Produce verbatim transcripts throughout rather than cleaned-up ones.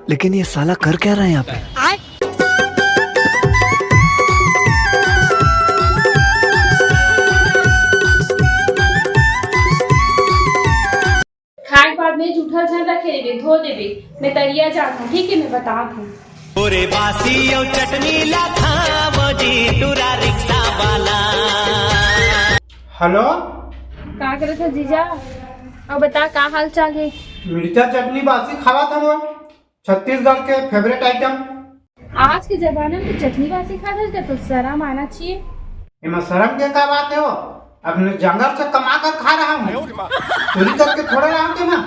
लेकिन ये साला कर क्या रहा है यहाँ पे? खाए के बाद में जूठा झन रखे देबे, धो देबे। मैं तरिया जात हूँ, ठीक है, मैं बतात हूँ। ओरे बासी अउ चटनी ला खावो जी टूरा रिक्शा वाला। हेलो। का करत है जीजा? अब बता, का हाल चाल है? मिर्चा चटनी बासी खावा था वो, छत्तीसगढ़ के फेवरेट आइटम। आज के जमाना में चटनी बासी खा सकते तो शर्म आना चाहिए। एमा शर्म के का बात है वो? अपने जंगल से कमा कर खा रहा हूँ, चोरी करके थोड़ा रहा हूँ मैं।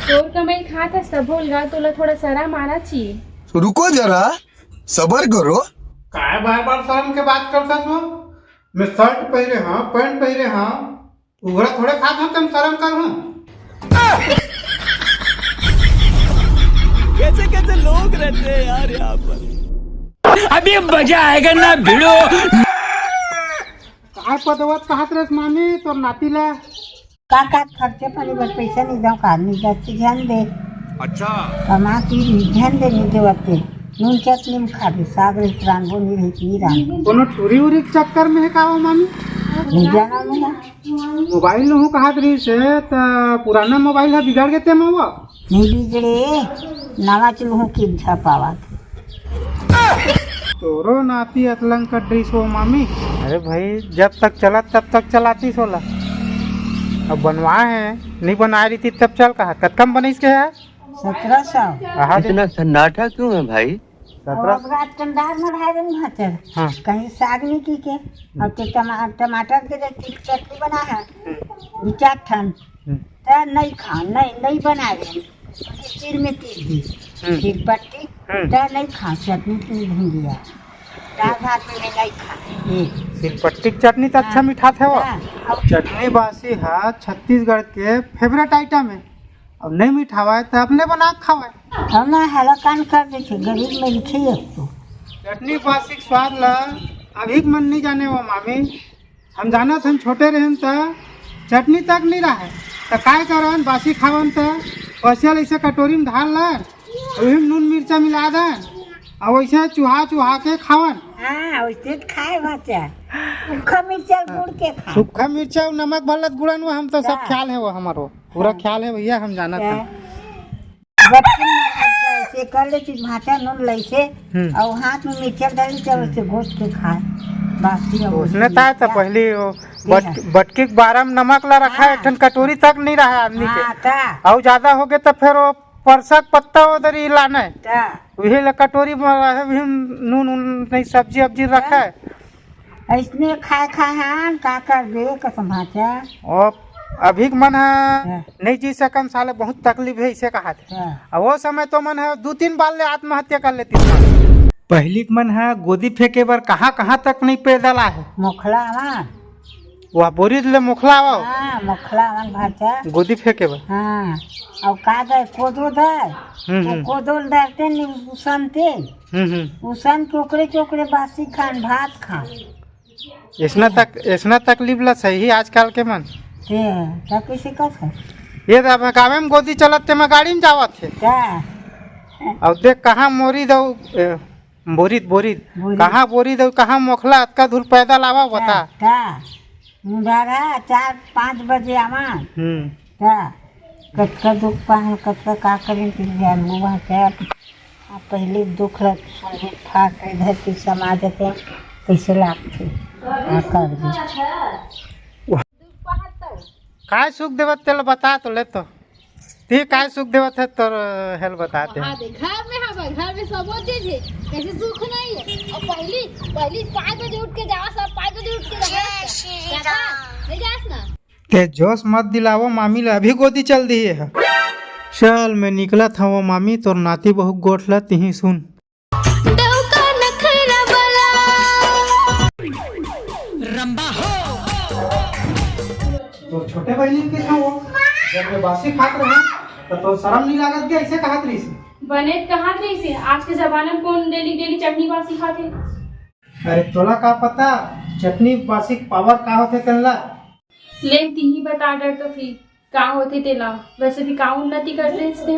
तोर कमाई खात है सब भूल गा, तोला थोड़ा शर्म आना चाहिए। रुको जरा, सबर करो। काय बार बार शर्म के बात करता तू? मैं शर्ट पहरे हाँ, पैंट पहरे हाँ, उघरा थोड़े खात हूँ, तुम शर्म कर हूँ। कैसे कैसे लोग रहते हैं यार यहाँ पर। अभी मजा आएगा ना भिड़ो। काय पदवत कहत रेस मामी तोर नाती ला? का का खर्चे पानी बर पैसा नहीं दो का नहीं जाती ध्यान दे। अच्छा। कमा की नहीं ध्यान दे नहीं देवते। नून चटनी में खाबे, साग रही रांधो नहीं रही नहीं रांधो। कोनो टूरी उरी के चक्कर में है का वो मामी? नहीं जाना मुला। मोबाइल लहू कहत रही से त पुराना मोबाइल है बिगड़ गए ते में वो। नहीं बिगड़े, नवा चुलहू की झपावा। तोरो नाती अतलंग कर रही सो मामी। अरे भाई, जब तक चलत तब तक चलाती सोला। अब बनवाए हैं, नहीं बनाए रही थी तब चल कहा। कतकम बनिस के है? सत्रह सौ। कहा दे। इतना सन्नाटा क्यों है भाई? सत्रह। अब रात कंधार में ढाई दिन भाचर। हाँ। कहीं साग नहीं की के। अब तो टमा-, टमाटर के जो चटनी बना है, दो चार ठन। हम्म। तो नहीं खा, नहीं, नहीं बनावे। सिर में पीस दी। हम्म। सिर पट्टी, हम्म। तो नहीं खा, चटनी पीस भूंजिया। दाल भात में नहीं खा। ये। सिलपट्टी के चटनी तो अच्छा हाँ। मिठाथे वो। हाँ, अब चटनी बासी हा छत्तीसगढ़ के फेवरेट आइटम है। अब नहीं मिठावा है तो अपने बना के खावा है। हम ना हलाकान कर देते, गरीब में लिखे एक तो। चटनी बासी के स्वाद ला अभी के मन नहीं जाने वो मामी। हम जानत हन छोटे रहन त चटनी तक नहीं रहे, त काय करन बासी खावन त पैसा ऐसे कटोरी में ढाल लन, वही में नून मिर्चा मिला दन, और वैसे चुहा चुहा के खावन। हाँ, वैसे तो खाए बच्चा। सूखा मिर्चा गुड़ के खा। सूखा मिर्चा और नमक भलत गुड़न वो हम तो सब हाँ। ख्याल है वो हमारो, पूरा ख्याल है भैया, हम जानत क्या? हन। बच्चन में बच्चा ऐसे कर ले, चीज भाटा नून लैसे, हम्म। और हाथ में मिर्चा डाली, चल उसे घोट के खाए। बासी और उसने मिर्ची। ताय तो पहली वो क्या? बट-, बटकी के बारह में नमक ला रखा है, हाँ। एक ठन कटोरी तक नहीं रहा आदमी हाँ, के। ता। और ज्यादा हो गए तो फिर वो परसक पत्ता उधर ही लाना है। ता। वही ला कटोरी में रहे, वही में नून उन नहीं सब्जी अब्जी रखा है। ऐसने खाए खाए हन, का कर दे कसम भाचा। और अभी के मन है हाँ। नहीं जी सकन साले, बहुत तकलीफ है इसे कहा थे। हाँ। और वो समय तो मन है दो तीन बार ले आत्महत्या कर लेती थी। पहली के मन है गोदी फेंके बर कहाँ कहाँ तक नहीं पैदल आए। मोखला हवा। वह बोरी ले मोखला आवा। हाँ, मोखला हवन भाचा। गोदी फेंके बर। हाँ, और का दे, कोदो दे, हम्म, वो हम्म। कोदो ल डरते नहीं, उसनते, हम्म, हम्म। उसन के ओकरे के ओकरे बासी खान, भात खान। ऐसना तक, ऐसना तकलीफ ला सही आजकल के मन। ते, त कैसे कर सक? ये तो अब गाँव में गोदी चलत ते मैं गाड़ी में जावत है। का? अब देख कहाँ मोरी दऊ, ए, बोरित, बोरित। बोरित। कहाँ बोरित अउ कहाँ मोखला, अतका दूर पैदल आवा, बता। का? मुंडारा चार पाँच बजे आवा। हम्म। का? कतका दुख पाहन, कतका का करें, फिर जानबू वहाँ के। आ पहले दुख लग, फाक इधर के समाज के कैसे लागथे। का कर दे? काय सुख देवत तेल बता तो ले तो। ती काय सुख देवत है तोर हेल बता दे। हाँ, देख, घर में हवा, घर में सब चीज है, कैसे सुख नहीं है? और पहली, पहली पाँच बजे उठ के जावा, सब पाँच बजे उठ के जावा। जाता? नहीं जास ना? ते जोश मत दिलावो, मामी ले अभी गोदी चल दी है। चल मैं निकलत हवो मामी, तोर नाती बहु गोठ ल तिही सुन। तो छोटे बहनी के था वो, जब मैं बासी खात रहे, तो, तो शर्म नहीं लागत के ऐसे कहत रही सी? बने त कहाँ थे इसे? आज के जमाना में कौन डेली डेली चटनी बासी खाते? अरे तोला का पता चटनी बासी के पावर का होथे तेला? ले तिही बता डर तो फिर का होथे तेला? वैसे भी का उन्नति कर दे इसने?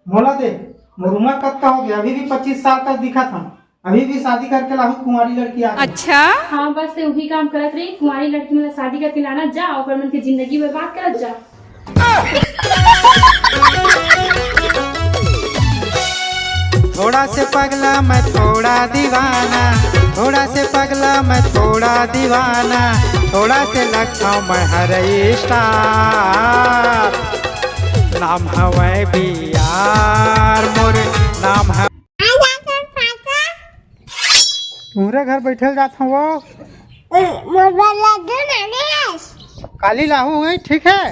मोला दे, मोर उमर कतका हो गया, अभी भी पच्चीस साल का दिखत हूँ। अभी भी शादी करके लाहू कुंवारी लड़की आ गई। अच्छा। हाँ, बस ते उही काम करत रही, कुंवारी लड़की मन ला शादी करके लाना जा, ओकर मन के जिंदगी बर्बाद करत जा। थोड़ा से पगला मैं थोड़ा दीवाना, थोड़ा से पगला मैं थोड़ा दीवाना, थोड़ा से लगता मैं हर स्टार। नाम हवै बियार मोर, नाम है। तुहरे घर बैठल जात हव वो। मोर बर लड्डू लाने हस। काली लाहू है, ठीक है।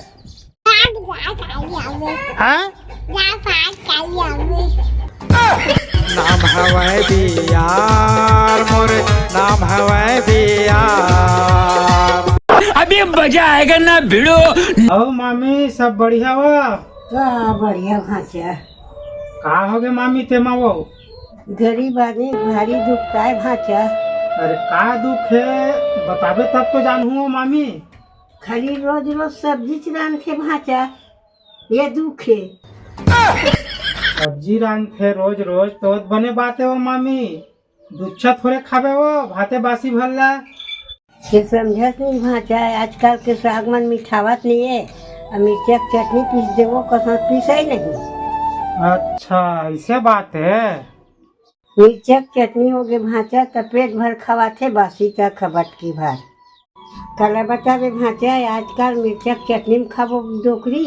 भाग जा, काली आवे। हाँ? जा, भाग, काली आवे। नाम हवै बियार मोर, नाम हवै बियार। अभी मजा आएगा ना भिड़ो। ओ मामी, सब बढ़िया वा? का बढ़िया भांचा। का होगे मामी तेमा वो? गरीब आदमी भारी दुख पाए भांचा। अरे का दुख है, बताबे तब तो जानहूँ वो मामी। खाली रोज रोज सब्जी च रांधथे भांचा, ये दुख है। सब्जी रांधथे रोज रोज तो बने बात है वो मामी, दुच्छा थोड़े खाबे वो भाते बासी भर ला। के समझत नहीं भांचा, आजकल के साग मन मिठावत नहीं है। अब मिर्चा के चटनी पीस देवो, कसम पीसे ही नहीं। अच्छा, ऐसे बात है। मिर्चा के चटनी होगे भांचा, त पेट भर खवाथे, बासी का खबटकी भर। काला बताबे भांचा, आजकल मिर्चा के चटनी में खाबो डोकरी,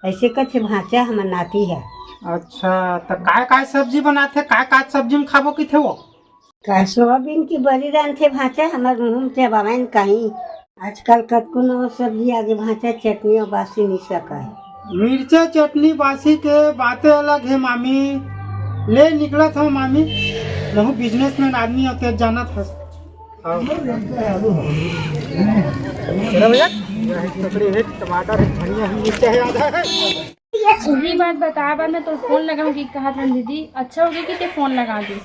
ऐसे कथे भांचा हमर नाती है। अच्छा, त काय काय सब्जी बनाथे, काय काय सब्जी में खाबो किथे वो? का सोयाबीन की बरी रांधथे भांचा, हमर मुंह में चबावन कहीं। आजकल कतको नवा सब्जी आगे भांचा, चटनी अउ बासी नइ सकय। मिर्चा चटनी बासी के बाते अलग हे मामी। ले निकलत हव मामी, महू businessman आदमी हव, तें जानत हस। हाँ। चलो भैया, ये ककड़ी हे, टमाटर हे, धनिया हे, मिर्चा हे, आदा हे। उही बात बताए बर मैं तोर फोन लगाऊं कि कहत हन दीदी, अच्छा होगे कि तें फोन लगा दे।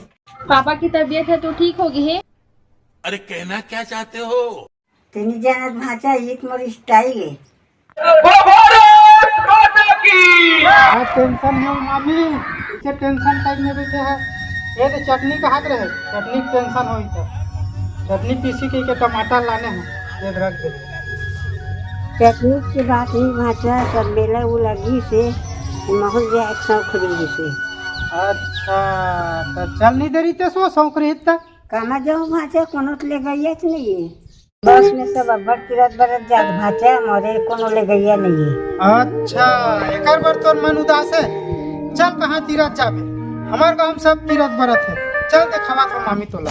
पापा की तबीयत ह तो ठीक होगे हे। अरे कहना क्या चाहते हो? तें नइ जानत भांचा, ये तो मोर style हे। आज tension में हूँ मामी, इसे tension type में बैठे हैं। ये तो चटनी का हाथ रहे, चटनी की tension होई तो। चटनी पीसी के, के टमाटर लाने हैं, ये रख दे। चटनी की बात नहीं भांचा, सब मेला वो लगी से, महूं जाए के शौक रही से। अच्छा, तो चल नहीं दे रही ते सो शौक रही त? कहाँ जाऊँ भांचा, कोनो तो ले गइया च नहीं है। बस में सब अब्बड़ तीरथ बरत जात भांचा, मोरे कोनो ले गइया नहीं है। अच्छा, एकर बर तोर मन उदास है? चल कहाँ तीरथ जाबे, हमर गाँव में सब तीरथ बरत है। चल देखावत हूँ मामी तोला।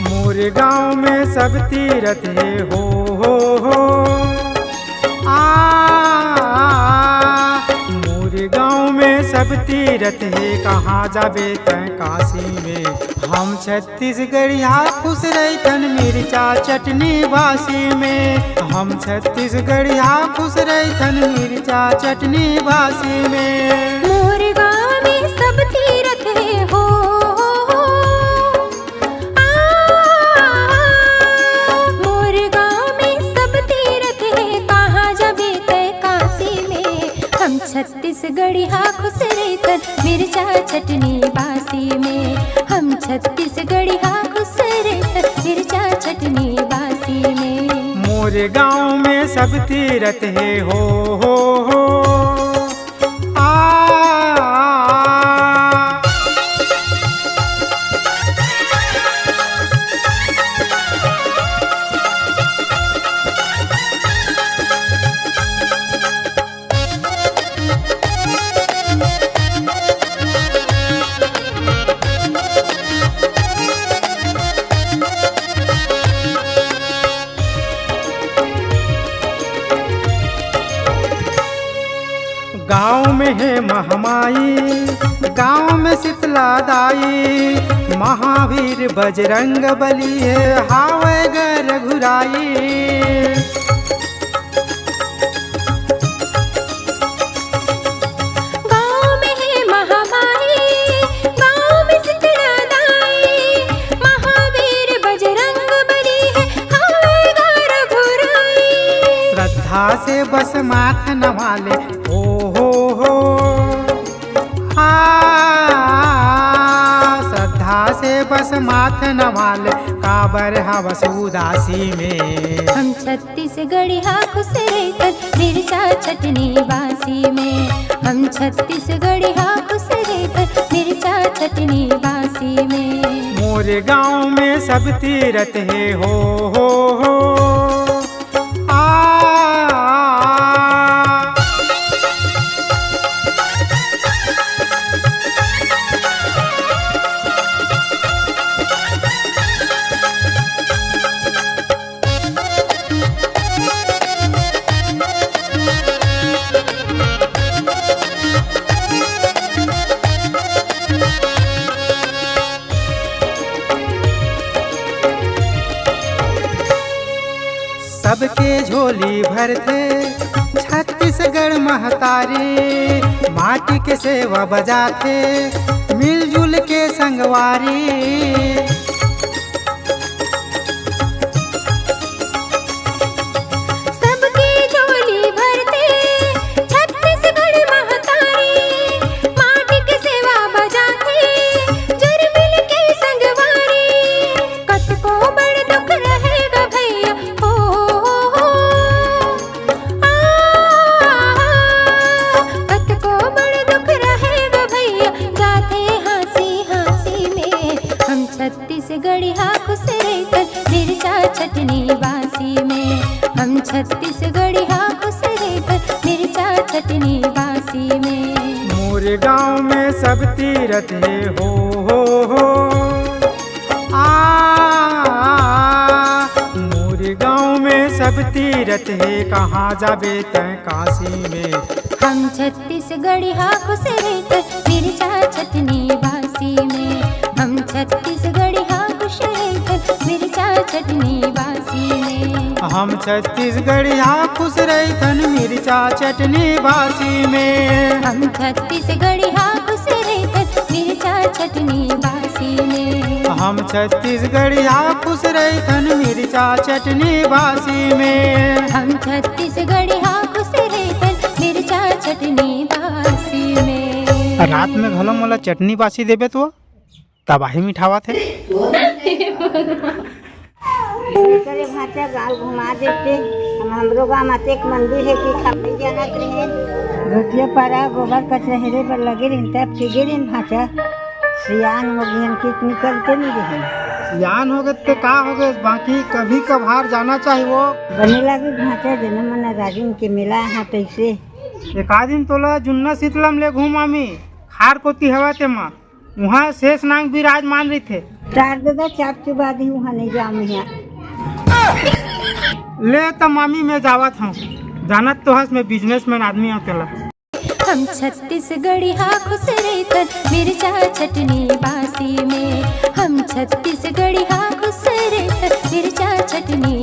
मोर गांव में सब तीरथ हे हो, हो, हो। आ, आ, आ, मोर गांव में सब तीरथ हे, कहाँ जाबे तैं काशी में। हम छत्तीसगढ़िया खुश रहिथन मिर्चा चटनी बासी में। हम छत्तीसगढ़िया खुश रहिथन मिर्चा चटनी बासी में। मोर गांव में सब तीरथ हे हो, हो, हो। आ, मोर गांव में सब तीरथ हे, कहाँ जाबे तैं काशी में। हम छत्तीसगढ़िया खुश रहिथन मिर्चा चटनी बासी में। हम छत्तीसगढ़िया खुश रहिथन मिर्चा चटनी बासी में। मोर गांव में सब तीरथ हे हो, हो, हो। आ, आ, आ। हे महामाई, गाँव में शीतला दाई, महावीर बजरंग बली हे, हावय ग रघुराई। गाँव में हे महामाई, गाँव में शीतला दाई, महावीर बजरंग बली हे, हावय ग रघुराई। श्रद्धा से बस माथ नवा ले, ओ हो हो। हाँ, श्रद्धा से बस माथ नवा ले, काबर हवस उदासी में। हम छत्तीसगढ़िया खुश रहिथन मिर्चा चटनी बासी में। हम छत्तीसगढ़िया खुश रहिथन मिर्चा चटनी बासी में। मोरे गाँव में सब तीरथ हे, हो हो हो। आ, आ, आ। सबके झोली भरथे छत्तीसगढ़ महतारी, माटी के सेवा बजाथे मिलजुल के संगवारी। सबके झोली भरथे छत्तीसगढ़ महतारी, माटी के सेवा बजाथे जुरमिल के संगवारी। कतको बड़ दुख रहे ग भैया, ओ हो हो। आ, कतको बड़ दुख रहे ग भैया, जाथे हाँसी हाँसी में। हम छत्तीसगढ़िया खुश रहिथन मिर्चा चटनी बासी में। हम छत्तीसगढ़िया खुश रहिथन मिर्चा चटनी बासी में। मोरे गाँव में सब तीरथ हे, हो हो हो। आ, आ, आ, मोरे गाँव में सब तीरथ हे, कहाँ जाबे तैं काशी में। हम छत्तीसगढ़िया खुश रहिथन मिर्चा चटनी बासी में। हम छत्तीसगढ़िया खुश रहिथन मिर्चा चटनी बासी में। हम छत्तीसगढ़िया खुश रहिथन मिर्चा चटनी बासी में। हम छत्तीसगढ़िया खुश रहिथन मिर्चा चटनी बासी में। हम छत्तीसगढ़िया खुश रहिथन मिर्चा चटनी बासी में। हम छत्तीसगढ़िया खुश रहिथन मिर्चा चटनी बासी में। रात में घलो मोला चटनी बासी देबे तो तबाही मिठावत हे। करे भांचा गाँव घुमा देते। हम, हमरो गाँव में एक मंदिर हे कि खापे जानत रहे। धोतिया पारा गोबर कचरा हेरे बर लगे रहिन, तब फिगे रहिन भांचा। सियान हो गए, हम कित निकलते नहीं रहे। सियान हो गए ते का हो गए, बाकी कभी कभार जाना चाहिए वो। बने लगे भांचा, जनम मन राजिन के मिला है तैसे। एक आध दिन तोला जुन्ना शीतलम ले घूम आमी, खार कोती हवा ते मा। उहाँ शेष नाग विराजमान रहिथे। टार दे दा, चाप चुबा दी, उहाँ नहीं जाम इहाँ। ले त मामी, मैं जावत हूँ, जानत तो हस, मैं बिजनेसमैन आदमी हूँ तेला। हम छत्तीसगढ़िया खुश रहिथन मिर्चा चटनी बासी में। हम छत्तीसगढ़िया खुश रहिथन मिर्चा चटनी